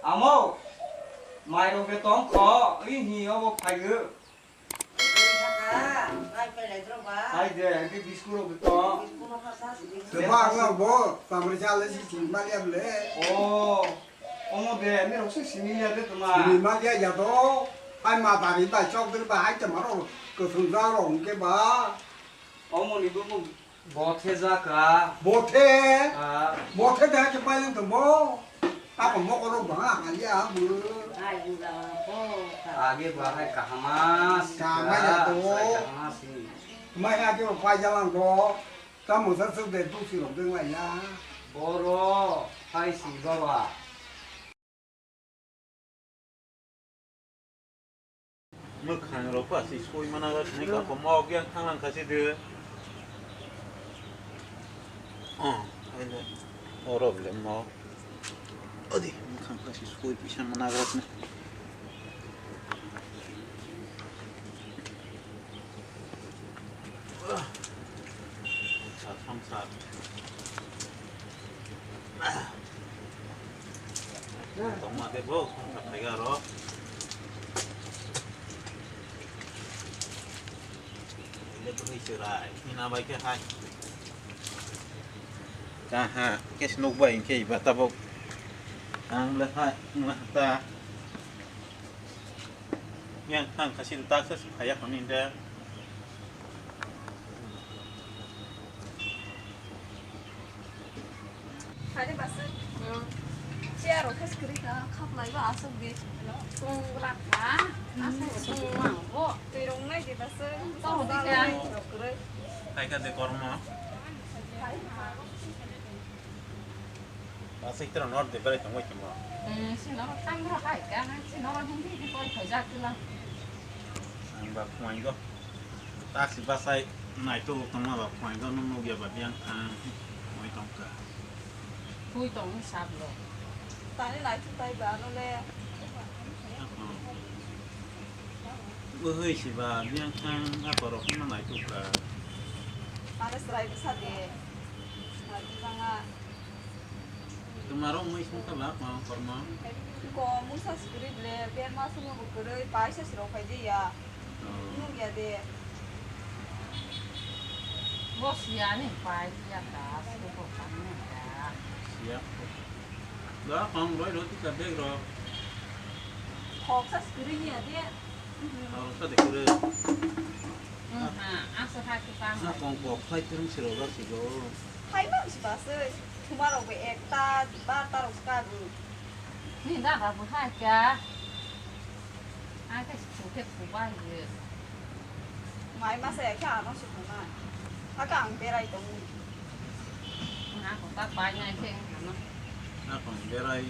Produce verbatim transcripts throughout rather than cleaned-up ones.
Amo, mairok de tong kho, ri hi obo phaigo. Ri saka, nai pelaidrok ba. Sai de, ri biscuit rok de tong. Biscuit no kha sa si. Seba ang bo, tamri jale si ching ba liya ble. Oh, omo de, mi rok se simi liya de tuma. Simi ma liya ya do. Hai ma dari ba chok de ba hai te ma ro, ko sung ja ro ke ba. Omo ni bo mo. Bothe jaka. Bothe? Ah. Bothe de hake paileng tongbo. Ako mokoro banga haliya bu. Ai, buga ko. Age bahai kahama. Kahama ya to. Sai kahama si. Mai age ba pai jalang ko. Tamo sa suk de tu si rok deng lai ya. Boro, hai si baba. Mwkhang rok pa si soi mana ga sini ka ko mok yang thang lang kasi de. Oh, ai le. Oro le mo. Odi, mwkhang pa si soi pisa mana ga sini. Tongma de bo, tongma de aro. Ile bwrwi chwrai, hina bai khe hai. Kaha, khe se nuk bai hwnkhe iba tabuk. Ang le hai, wngla ta. Yang thang kha sini tak sa phaiya kho ni de. Hade basa. Hmm. Chair rok khe kwrwi kha, khaplai ba aswk di. Chwng bwla kha, aswk chwng mang bo. Twi rok nai di basa. Tong di kha. Rok kwrwi. Hai kha de kormo. Hai kha. Aswk tro nor de berai tongwi tongmo. Hmm, si noro tang bro hai kha, si noro hindi di koi koi jak tila. Ang ba khuaingo. Taksi bachai naitok tongma ba phuaingo nung nukya ba biyang thang phuai tongkha. Phui tong sab lo. Tani naitok tai ba no le. Bwhwi si ba biyang thang aporok no naitok kha. Tani srai bwsa de. Srai bwsa nga. Twmarok wngwi songkha ba kwbang kormo. Ko mungsa sikiri ble, berma swngo bo kwrwi, paisa sirok phai de ya. Oh. Nung ya de. Bo siya ni pai ya ta, suko kang ya. Siya. Ba kong roi roti ka bag rok. Khoksa sikiri ni ya de. Khoksa de kwrwi. Aha, asa ha ki pa. Na kong kok phai tung sirok ba sigo. Hai mang si ba se. Thuma rok bo ekta, barta rok se kago. Ni dada bo hai kya? Hai khe sukhe thubai ye. Mai masa ya khe ano sukuma. Haka ang berai tong. Na ko ta pai nai khe ano. Ako berai,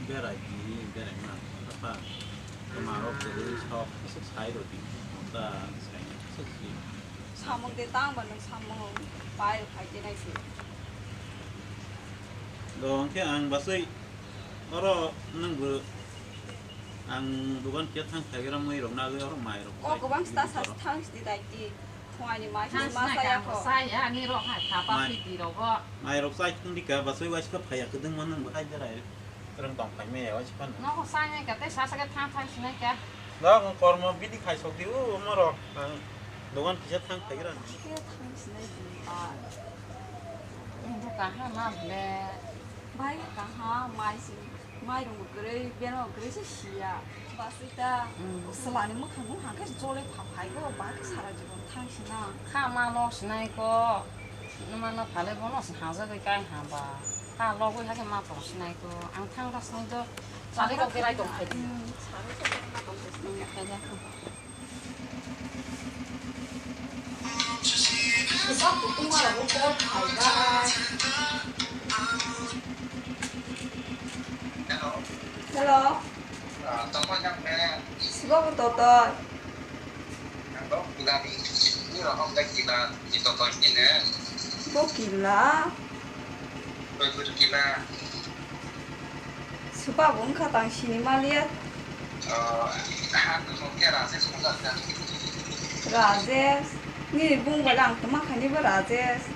berai di, berai ma. Apa? Kema rok teri sok, sok sai roti. Monta sai, sok si. Samung de tang ba nung samung pai khai te nai si. Do hwnkhe ang basui oro nwng bo ang dogan khe thang thaigra mui rok nagwi oro mai rok. O kwbang sta sa thang sidi dai di. Thwani mai thang ma saya ko. Saya ni rok hai thapa piti rok o. Mai rok sai thung dika basui waisa phaiya kwdwng ma nwng bo hai berai. Rwng tong phai maya waisa phano. Nogo sai nai ka tei sa sa khe thang thang sinai kha. Nogo kormo bidi khai sok di o omorok ang dogan kisa thang thaigra. Khe thang sinai di ba. Ang bo kaham ma ble. Bai kaham mai si. Mai rung kwrwi, beno kwrwi se siya. Basui ta, hmm, swlani mwkhang nung hangkhe jole pha phai go, ba khe sara jibon thang sina. Kha ma no sinai ko, numa no phale bono se hajagwi kai ha ba. Kha logwi hakhe ma tong sinai ko, ang thang da sinai do, chali rok berai tong khai di. Hmm, chali rok berai tong khai di. Hmm, khai da. Hello. Hello. Ah, tongkol jang ne. Sibo bo totoi. Ang bo kila ni, ni rohom da kila, ni totoi ni ne. Bo kila. Koi koi kila. Supa bo wngkha tang sini maliya. Oh, ha, no, khe Rajesh wngkha kha. Rajesh? Nini bung bai ang tongma khaini bo Rajesh.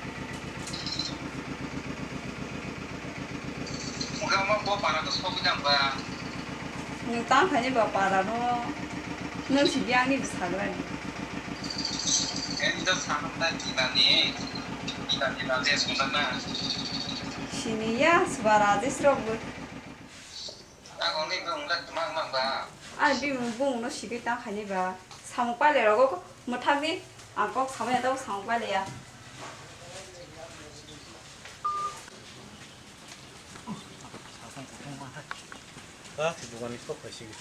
Wngkha mo bo para to sogwi nang ba. Nwng tang khaini ba para no, nwng si biyang ni bwsajla ni. Kendo sanam da kila ni, kila ni raje songjakna. Sini ya, suba raje srok bo. Ang ongni bumung le kwma kwma ba? Ani bumung, bumung no sibwi tang khaini ba? Samung pailai rogo mwthangni ang kok samani tabuk samung pailai ya. Ah, si dogan ni kok pai sigi.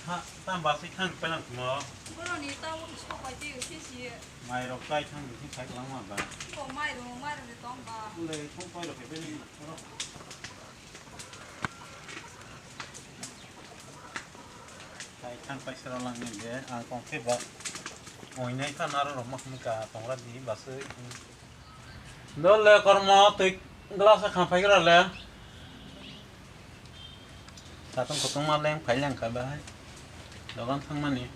Ha, tam ba si khang palang mo. Boroni tabuk sok pai twi si si. Mai rok kai thang ni khai lang ma ba. Ko mai rok, mai rok ni tong ba. Ule thong pai rok khai bini. Tai thang paisa rw lang ni je ang tong khe ba. Oinai kha naro rok ma khum ka tong ra di ba se. Dol le kormo twi glass kha phai gra le. Satong kotong ma leng phai lang kha ba hai. Dogan thang mani.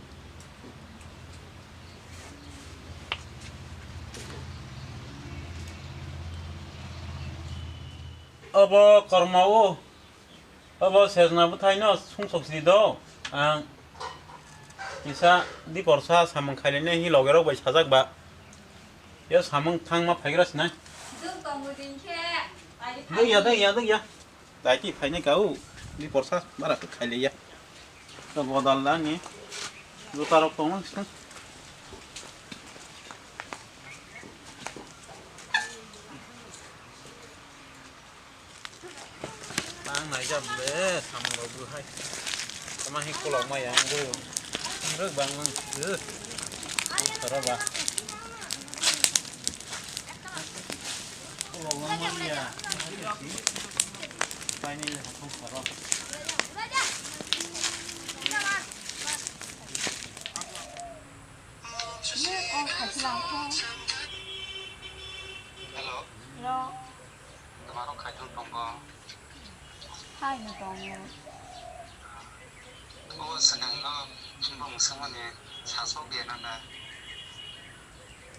Obo kormo o. Obo sejna bwthaino sungsok sidi do. Ang kisa diporsa samung khailani hi logerok bai sajak ba. Yo samung thangma phaigra sinai. Jung tongo din khe, ai di Dai ya, phai. Dai ya, dai ya. Dai ti phaini ka u. Diporsa bara khe khaile ya. To godal da ni. Juta rok tongo sini. Tang naijak le samung rok bo hai. Tama hi kolok ma yang bo. Rwk bang lang. Sara ba. Kolok ma ya. Paini le hathong sara. Hello. Hello. Tama rok khai thung tongo. Hai no tongo. O swnang no bumung swngmani saso bia nang na.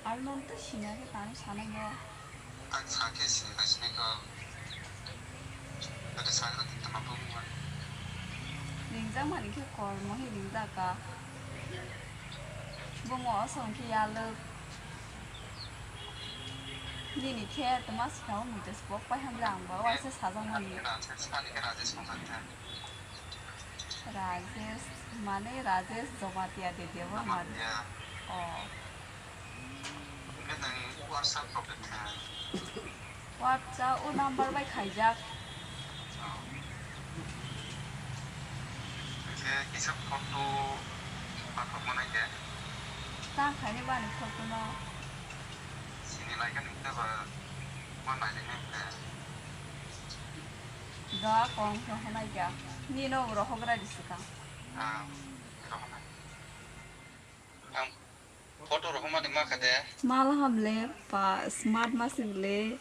Aro non to sina khe tang sanai no. Tak sa khe sini sinai ko. Ate sa khe tama bumung. Ringjak mani khe kormo hi ringjak ka. Bumung o song khe yalwk. Nini khe tama swkang muitu swpok pai hamle ang bo waisa sajak mani. Rajesh, ani khe Rajesh mungsa khe. Rajesh, mane Rajesh Jamatia de Debbarma. Jamatia. Oh. Hwnkhe nwng WhatsApp rok khe kha? WhatsApp o number bai khaijak. Oh. Hwnkhe kisa photo pathok manai khe? Ta khaini bani photo no. Sini lai khe nwng khe ba ma nai le khe. Da kong khe honai khe. Nino rohok rai di swkang. Ah, rohok nai. Ang photo rohormani ma kha de. Mala hamle pa smart ma sibile.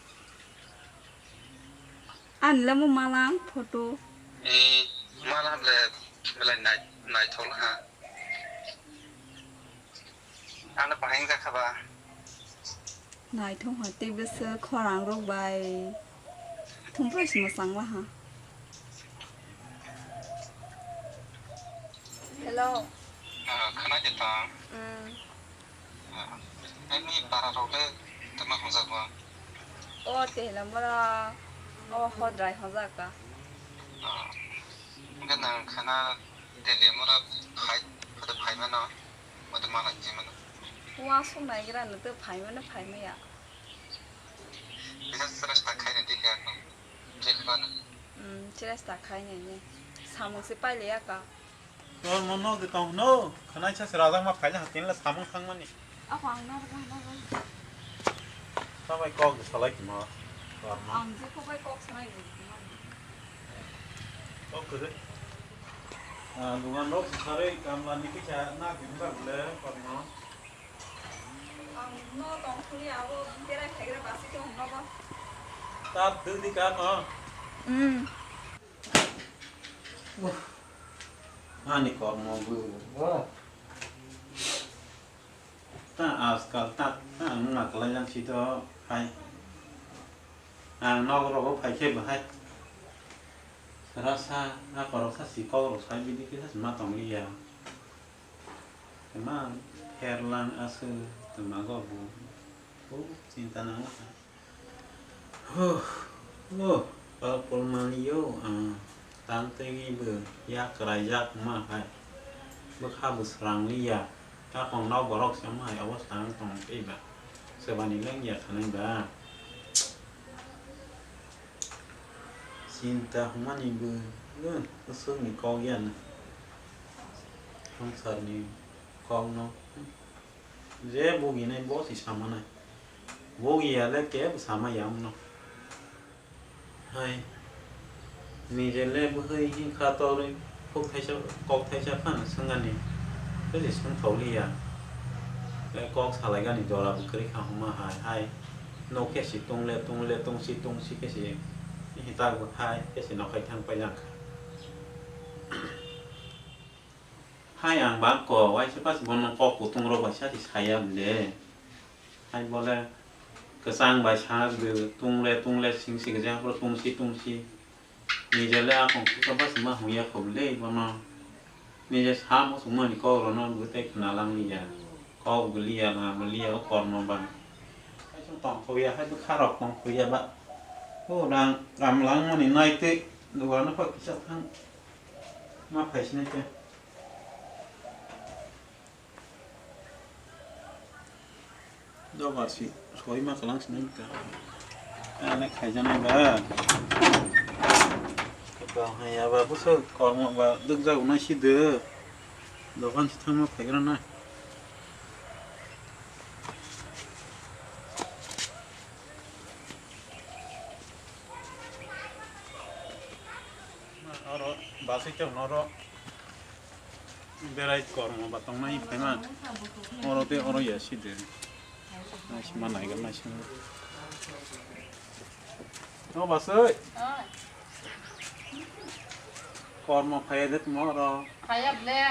Ani le mo mala ang photo. Eh, mala hamle belai nai, naithok ha. Ano bahai wngkha ba? Naithok ha, tei bwswk khorang rok bai. Thumphai se mwchang la ha. Hello. Ah, khana de ta. Mm. Ah, ani para rok le tama hojak ba? O tehla mora o hodrai hojak ka. Ah, hwnkhe nang khana Delhi mora phai, phai mano. Mata malak je mano. Wa sung nai gira no to phai mano phai maya. Bisa stress ta khai na dikha no. Je khana. Hmm, stress ta khai nai ne. Samung se pai le ya ka. Tor mo no de tong no. Khanai sa se rajak ma phai le hatin la samung thang mani. Ako ang na na na. Sabai kok de salai kimo. Tor mo. Ang je ko bai kok salai ni. Kok kere. Ah, dugan rok sari kamla ni kisa na gimba le tor mo. Ang no tong thuni abo berai phaigra basi tong nogo. Tat dudi ka no? Hmm. Ani kormo bu. Ta ajkal ta ta ang nakalai lang si to hai. Ang nok rogo phai khe bahai. Sara sa, a korok sa si kok rok sai bidi khe sa si ma tong liya. Ema pherlang aswk twma go bu. Bo chinta nang kha. Huh, oh, palpul mani yo, ah, tang twi bo yak raijak ma hai. Bwkha bo swrang liya. Takong nok borok se ma hai obo swrang tong twi ba. Swbani leng ya khanai ba. Chinta hwnmani bo, eh, bwswkni kok ya na. Swngcharni kokno. Je buginai bo se samanai. Bugiya le kebo sama ya wngno. Hai. Nije le bwhwi hinkha torwi kok thaisa, kok thaisa phano swngani. Tei se swngthok liya. Tei kok salaigani jora bo kwrwi kha hwnma hai, hai. Nok khe se tung le, tung le, tung si, tung si khe se. Hitak bo hai khe se nokhai thang paijak kha. Hai ang bang ko, waisa pas bono kok kutung rok bai sa si saya de. Hai bole kwchang bai sa de, tung le, tung le, sing si khe jang pro tung si, tung si. Nije le akong kusa bas ma hung ya khobli bono. Nije sa mo sung mani kok rono bwtwi khna lang liya. Kok bwliya, na bwliya, o kormo ba. Hai sung tong khoya, hai bwkha rok tong khoya ba. O rang ram lang mani nai tei dugan no kisa thang. Ma phai sinai khe. Doga si, soi ma kalang sinai ka. Ane khaijanai ba. Ka hai aba buso kormo ba dukjak unai si de. Dogan si thangma phaigra na. Oro basai tong oro. Berai kormo ba tongnai phaima. Oro tei oro ya si de. Nai sima nai ga nai sima. No basai. Oi. Kormo phaya de tmo oro. Phaya ble.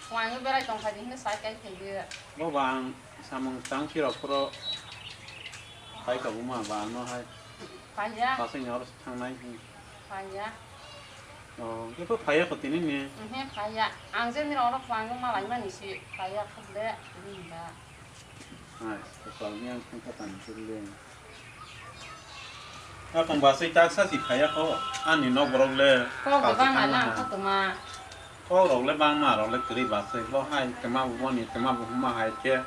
Wangi berai tong phadi hino sai kai phai de. Bo bang samung tang phirok phoro. Phai ka buma ba no hai. Phaya. Basai ni oro thangnai. Phaya. Oh, iko phaya ko tini ni. Ehe, phaya. Ang je nini oro phwang ma lai mani si phaya khub le, ini ba. Hai, ko kal ni ang thang ka tan chul le. Akong basai tak sa si phaya ko, ani nok borok le. Ko kal gobang si thang ala na. Ko tuma. Ko rok le bang ma rok le kri basai bo hai tema bo ni tema bo ma hai ke.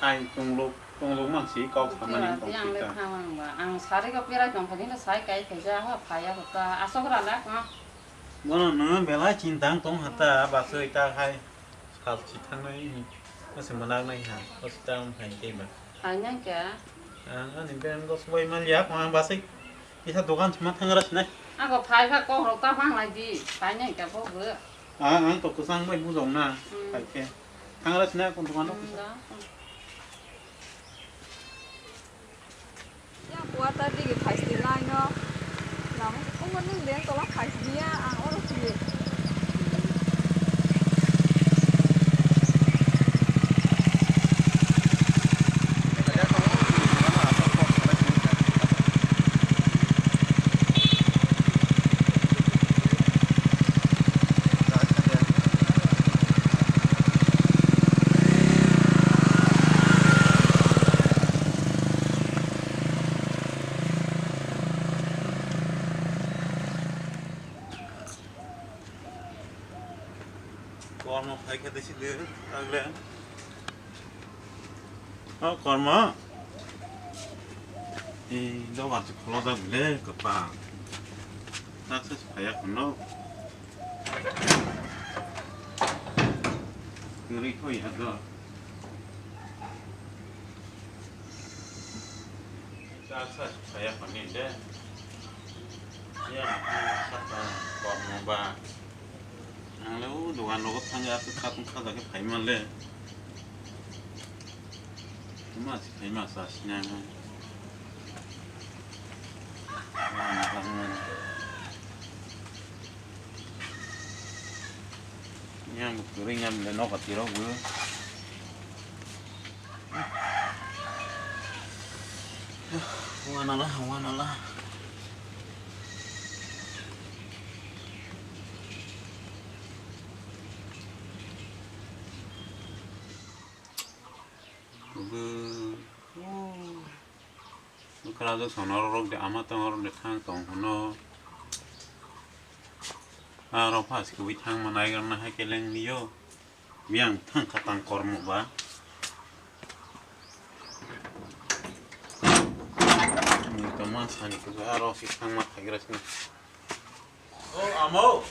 Hai tungluk, tungluk man si kok samani. Iya, tong iya, ang le kita. Thang ang ba. Ang sari ko pirai tong kha ni sai kai kai ja ha phaya ko ta. Asok ra la ko. Bono nwng belai chintang tong hata, basai ta hai sal si thangnai ni, mase manak nai ha, o si tang hai tei ba. Hai nai kya? Ang ani ben go subai mal ya, ko ang basai kisa dogan sima thangra sinai. Ako phai pha kok rok ta mang lai di, phai nai kya bo bo. Ang, ang to kusang bai bujong na, hmm, hai ke. Thangra sinai ko dogan rok. Hmm, da. Yang kuatar digi phai sini lai no. Nang, omo nung deng tola phai sini ya, ang oro sini. Kormo phai khe tei si de, tagle. O kormo. Ei, dogar se kholo jak le, kwpal. Tak se phai ya kono. Kwrwi kho ya do. Chak sa saya pani de. Ya, saka kormo ba. Ang le o dogan rogo thang ya, khatung khaja khe phai man le. Ma si phai ma sa sina. Yang kwrwi yang le nok ati rok bo. Wanala, wanala. Bo, o, bwkra jwk song norok de ama tong norok de thang tong hwno. Aro phas kwbwi thangma naigra na hai keleng liyo. Biyang thang kha tang kormo ba. Ni tongma sani kwbwi aro si thangma khaigra sini. O amo.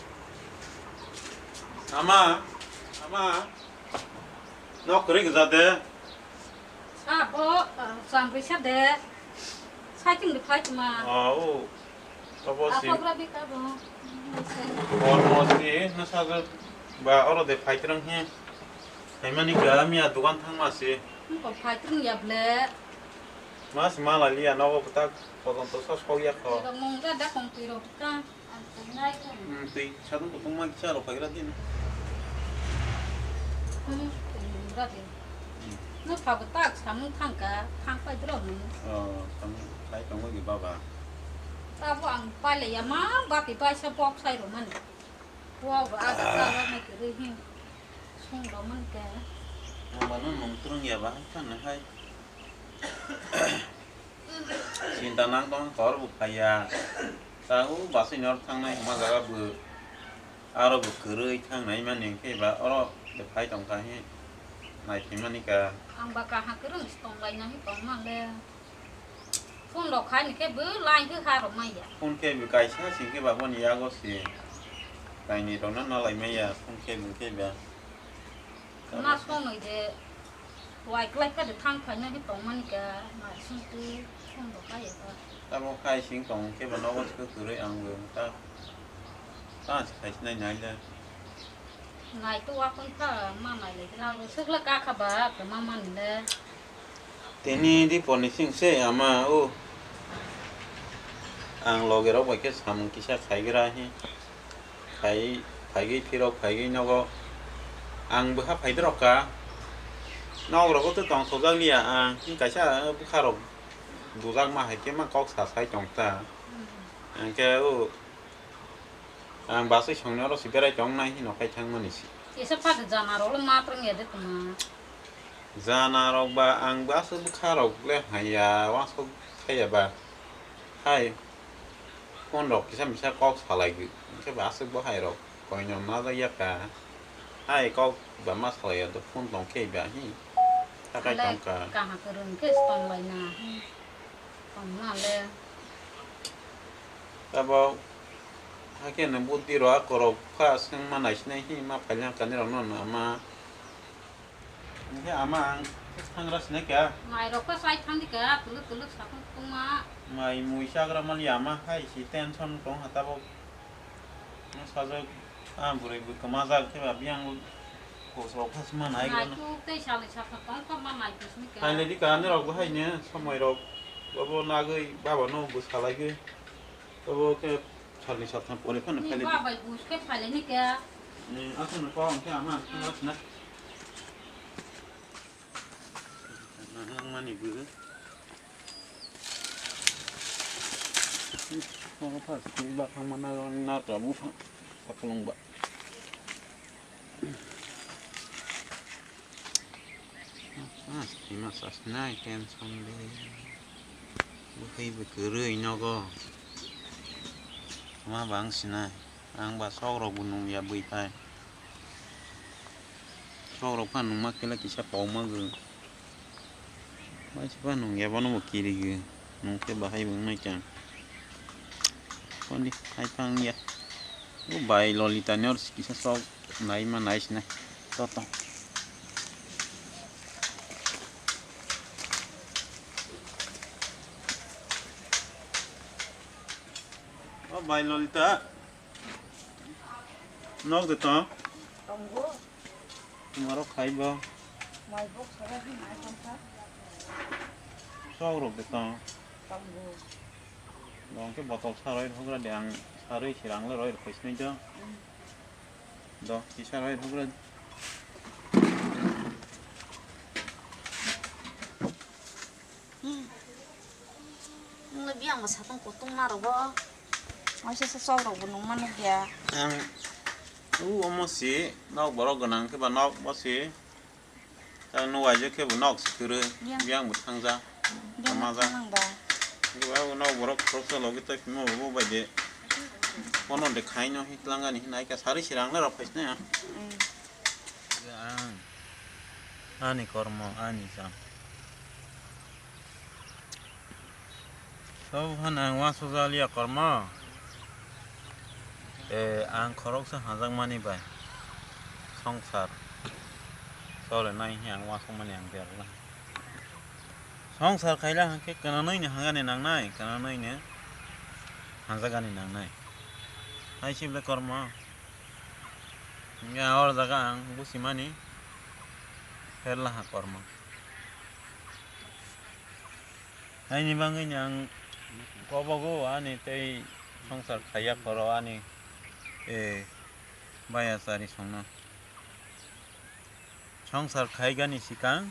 Ama. Ama. Nok kwrwi gwja de. Abo, ah, chamrwi sa de. Saichung de phai tuma. Ah, o. Abo si. Apogra bika bo. Kormo si, na sajak ba oro de phai twrwng he. Phaimani ka miya dukan thangma si. Ko phai twrwng ya ble. Mas mala liya nogo bwtak pojonto sa sok ya kho. Mungga da kong twi rok ka. Hmm, twi sadung kutung ma kisa rok phagra din. Hmm, twi rok din. Hmm. No phago tak samung thangka, thang pai dro ni. Oh, samung sai tongo gi baba. Tabo ang pai le ya ma, bati pai sa bok sai ro mani. Wa ba ada ta ra na ke ri hin. Sung ro man ke. Mama no nong trung ya ba, kan hai. Sinta nang tong kor bu phaiya. Ta u basui nor thangnai hwnma jaga bu. Aro bu kwrwi thangnai mani hwnkhe ba oro de phai tong kha he. Nai phimani ka. Ang ba kaha kwrwng se tong lai nai tong ma le. Phone rok khai ni khe bo line khe ha rok mai ya. Phone khe bo kaisa sing khe ba boni yago se. Kaini rok no nalai mai ya phone khe bo khe ba. Na sonoi de. Wai kwlai kha de thang phaina khe tongmani kha, mai sing twi song bo kha ya kha. Tamo khai sing tong khe ba nogo se kwrwi ang bo ta. Ta se khai sinai nai le. Nai to wa kon kha ma nai le kha. Sukla ka kha ba kha ma mani le. Tini di poni sing se ama o. Ang loge rok bai khe samung kisa khai gra hi. Phai, phaigwi phirok, phaigwi nogo. Ang bwkha phaidorok ka. Nok rogo tong thokjak liya ang. Hing kaisa bwkha rok dujak ma hai khe ma kok sa sai tong ta. Ang khe o, ang basui songni oro si berai tong nai hino khai thang mani si. Kisa phak jana rok le ma prang ya de tuma. Jana rok ba ang ba aswk bwkha rok le haiya, wansuk khaiya ba. Hai, phone rok kisa misa kok salai gwi, hwnkhe ba aswk bo hai rok koino najak ya ka. Hai kok ba ma salai ya do phone tong khe ba hi. Takai tong ka. Kaha kwrwng khe tong lai na. Tong na le. Abo hakhe no buddhi rok akorok pha swng ma nai sinai hi ma phaileng kani rok no na ma. Hingke ama ang thangra sinai kha. Mai rok khe sai thang di kha, tuluk tuluk satung tungma. Mai mui chagra mani ama hai si tension tong ha tabok. Sajak a bwrwi bwkha majak khe ba biyang kosrok phas ma nai. Mai tu tei salai sakha tong kha ma mai tu sini kha. Hai le di kha ani rok bo hai ne somoi rok. Bobo nagwi baba no bwsa lai gwi. Obo khe salni satham pore phano ni phailai ba di. Bai bus khe phailai ni khe. Ni aswk no kok hwnkhe ama thangna sina. Nang mani bwrwi. Obo pha school ba thangma na na ta bupha. Kapulung ba. Mas, mas, mas, mas, nai tension de. Bwkhai bw kwrwi nogo. Ma bang sinai. Ang ba sok rok bo nung ya bwi phai. Sok rok pha nungma khe le kisa pok ma gw. Waisa pha nung ya bono bo kiri gw. Nung khe bahai bo wngnai kha. Kondi hai phang ya. O bai Lolita ni oro kisa sok nai ma nai sinai. Toto. O bai Lolita. Nok de to? Tongo. Tomorok khai bo. Mai bok sara di mai tongkha. Sok rok de to? Tongo. Dong khe botol sa roi rok de ang sa roi sirang le roi rok khaisni do. Mm. Do kisa roi rok. Nungni biyang bo satung kutung na rogo. Waisa sa sok rok bo nung mano kya. Ang u omo si nok borok gwnang khe ba nok bo si. Tang no waijak khe bo nok se kwrwi, biyang bo thangja. Biyang bo thangja. Hwnkhe ba bo nok borok khoroksa logi tei phimo bo bai de. Bono de khaino hitlangani hinai ka sari sirang na rok phaisna ya. Ang ani kormo ani sam. Tabuk phano ang uansukjak liya kormo. Eh, ang khoroksa hanjakmani bai songsar cholenai hinkhe ang uansukmani ang berla. Songsar khaila hinkhe kwnanwini hanjani nangnai, kwnanwini hanjakani nangnai. Hai se belai kormo. Hinkhe o jaga ang busimani pherlaha kormo. Haini bagwino ang kobogo ani tei songsar khaiya khoro ani, eh, bayasari songno. Songsar khaigani sikang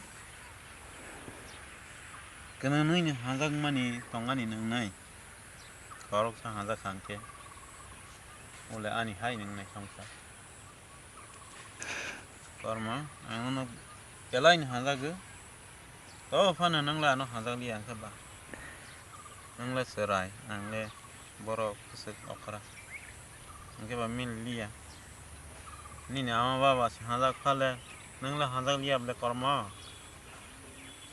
kwnanwini hanjakmani tongani nangnai. Khoroksa hanjakha hinkhe ule ani hai nangnai songsar. Kormo, ang nono belaino hanjago. To phano nwng le ano hanjakliya hinkhe ba. Nwng le chwrai, ang le borok kwchwk okra. Hinkhe ba mililiya. Nini ama baba se hanjak phale, nwng le hanjakliya bole kormo.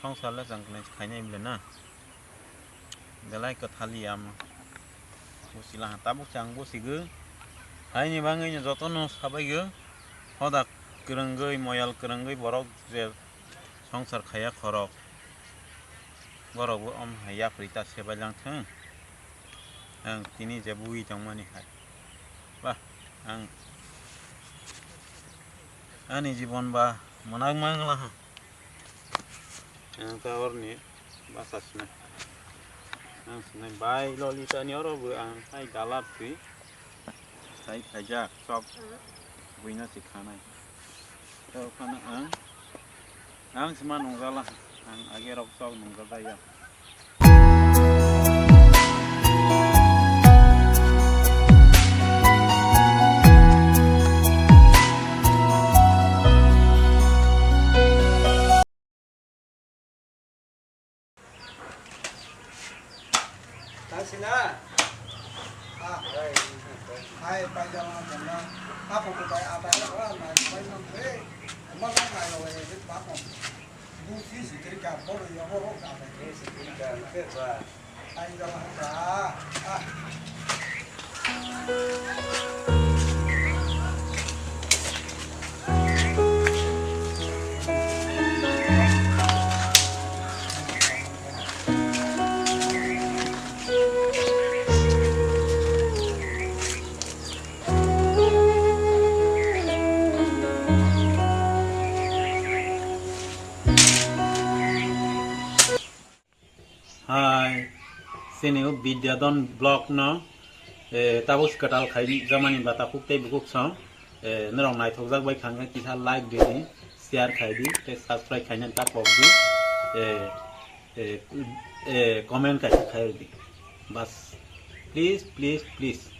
Songsar le chwng khnai khainai bole na. Belai kwthali ama. Busilaha tabuk se ang busigo. Haini bagwino jotono sabaigo. Hoda kwrwngwi, moyal kwrwngwi borok je songsar khaiya khorok. Borokbo om hai yapri ta sebailang thung. Ang tini je bui tongmani hai. Ba, ang ani jibon ba mwnang manglaha. Ang ta orni basa sinai. Ang sinai bai lolita ni oro bo ang hai dalat twi. Sai khaijak chok buino si khanai. Tei phano ang, ang sima nungjala, ang age rok chok nungjajaya. Tansina. Ah, hai, hai, paijama bana. Apa ko bai apa ko na bai mang be. Mang mang nai lo e ba ko. Bu si si kri ka bo yo ho ho ka ba. Ni si kri ka na pe ba. Paijama ka. Ah. Hai, chini o Vidyadhan vlog no, eh, tabuk se kwtal khai jamani bata kuk tei bukuk song, eh, norok naithokjak bai kha khe kisa like di, share khai di, tei subscribe khainani ta kok di, eh, eh, eh, comment kaisa khai di. Bas, please, please, please.